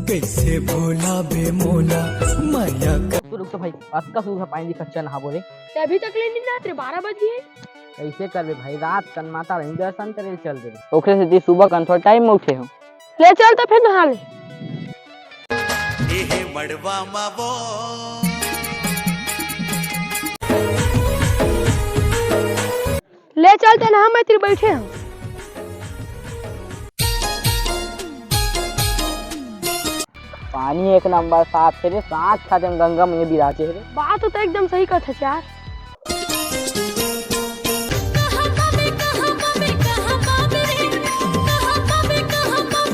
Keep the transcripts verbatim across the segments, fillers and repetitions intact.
कैसे भोला बे मोला माया का। तो रुक तो भाई, अतका सूखा पानी दिखत चल नहाबो रे। ते अभी तक ले नहीं नहात रे, बारह बज गए। कैसे करबे भाई, रात कन माता रानी दर्शन करे चल दे। ओखरे सेती सुबह कन थोड़ा टाइम में उठे हो। ले चल तो फिर नहा ले। एहे मड़वा मा वो। ले चल ते नहा, मैं तेरे बैठे हूँ। पानी एक नंबर साफ हे रे, साथ साथ में गंगा मैया बिराजे हे रे। बात तो एकदम सही कहत हे यार।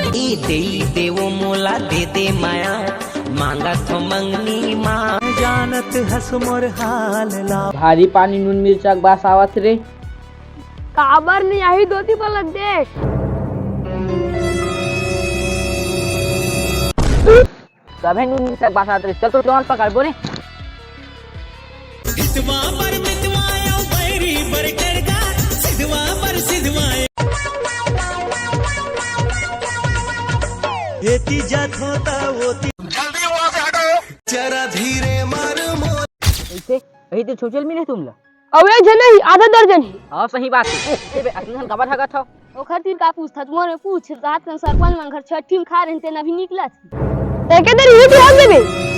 ए देई देवो मोला दे दे माया, मांगत हो मंगनी माँ। जानत हस मोर हाल ला। भारी पानी नून मिर्चा के बास आवत रे। काबर नहीं आही दोती पलक देख। तभे नून मिर्चा के बास आवत रे। चल तो लोन पकड़ बोले। हितवा पर मितवा अउ बैरी बर टरका, सिधवा पर सिधवा। एती जात होता ओती। जल्दी वहाँ से हटो। चरा धीरे मार मोर। ऐसे, यही तो छोचल मिले तुमला। अउ एक झन नहीं, आधा दर्जन ही। हाँ, सही बात है। ए बे, अतने झन काबर हगत हव? ओखर तीर का पूछथस, मोर में पूछ, रात कन सरपंच मन घर छट्ठी में खा रहिन, तेन अभी निकलत। ते के देरी ही बिहान देबे।